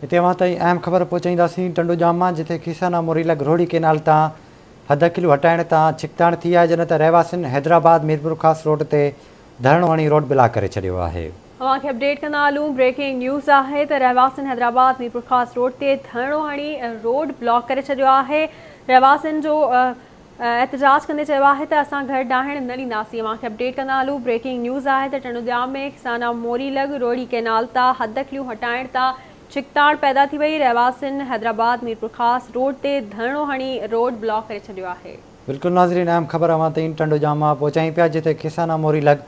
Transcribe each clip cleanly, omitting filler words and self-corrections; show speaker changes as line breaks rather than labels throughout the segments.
هتي اوهان تائين اهم خبر پهچائينداسين ٽنڊوڄام مان جتي کيسانا موري لڳ روهڙي ڪينال تان حددخليون هٽائڻ تان ڇڪتاڻ ٿي آهي جڏهن ته رهواسين حيدرآباد ميرپورخاص روڊ تي ڌرڻو هڻي روڊ بلاڪ ڪري ڇڏيو آهي.
اوهان کي اپڊيٽ ڪندا هلون بريڪنگ نيوز آهي ته رهواسين حيدرآباد ميرپورخاص روڊ تي ڌرڻو هڻي روڊ بلاڪ ڪري ڇڏيو آهي رهواسين جو احتجاج ڪندي چيو آهي ته اسان گهر ڊاهڻ نه ڏينداسين اوهان کي اپڊيٽ ڪندا هلون بريڪنگ نيوز آهي ته ٽنڊوڄام ۾ کسانا موري لڳ روهڙي ڪئنال تان حددخليون هٽائڻ تان ڇڪتاڻ پيدا ٿي وئي رهواسين حيدرآباد ميرپورخاص روڊ تي ڌرڻو هڻي روڊ بلاڪ ڪري ڇڏيو آهي.
بلڪل ناظرين اهم خبر اوهان تائين ٽنڊوڄام مان پهچايون پيا جتي کيسانا موري لڳ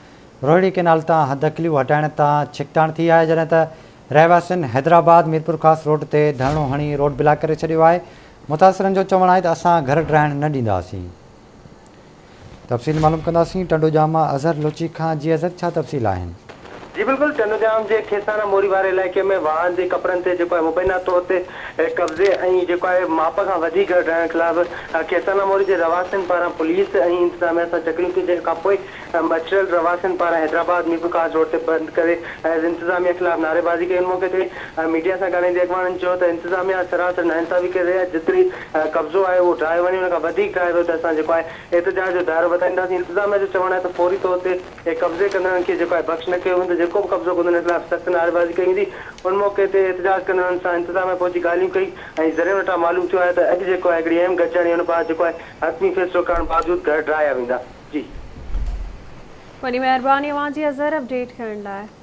روهڙي ڪئنال تان حددخليون هٽائڻ تان ڇڪتاڻ ٿي آهي جڏهن ته رهواسين حيدرآباد ميرپورخاص روڊ تي ڌرڻو هڻي روڊ بلاڪ ڪري ڇڏيو آهي متاثرن جو چوڻ آهي ته اسان گهر ڊاهڻ نه ڏينداسين. تفصيل معلوم ڪنداسين ٽنڊوڄام مان اظهر لوچي کان جي اظهر ڇا تفصيل آهن.
جي بلڪل ٽنڊوڄام جي کيسانا موري واري علائقي ۾ واهن جي ڪپرن تي جيڪو آهي مبينا طور تي قبضي ۽ جيڪو آهي ماپ کان وڌيڪ گهر ڊاهڻ خلاف کيسانا موري جي رهواسين پاران پوليس ۽ انتظاميا سان چڪريون ٿيون جنهن کانپوء مڇريل رهواسين پاران حيدرآباد ميرپورخاص روڊ تي بند ڪري انتظاميا خلاف نعريبازي ڪئي ان موقعي تي ميڊيا سان ڳالهائيندي اڳواڻن چيو ته انتظاميا سراسر ناانصافي ڪري رهي آهي جيتري قبضو آهي اهو ڊاهيو وڃي ان کان وڌيڪ ڊاهيو ويو ته اسان جيڪو آهي احتجاج جو دائرو وڌائينداسين انتظاميا جو چوڻ آهي ته فوري طور تي قبضي ڪندڙن کي جيڪو آهي بخش نه ڪيو ويندو جيڪو به قبضو ڪندو ان خلاف سخت نعريبازي ڪئي ويندي ان موقعي تي احتجاج ڪندڙن سان انتظاميا پهچي ڳالهيون ڪئي ۽ ذريعن وٽان معلوم ٿيو آهي ته اڄ جيڪو آهي هڪڙي اهم گڏجاڻي ان بعد جيڪو آهي حتمي فيصلو ڪرڻ باوجود گهر ڊاهيا ويندا. جي.
وڏي مهرباني اوهان جي اظهر اپڊيٽ ڪرڻ لاء.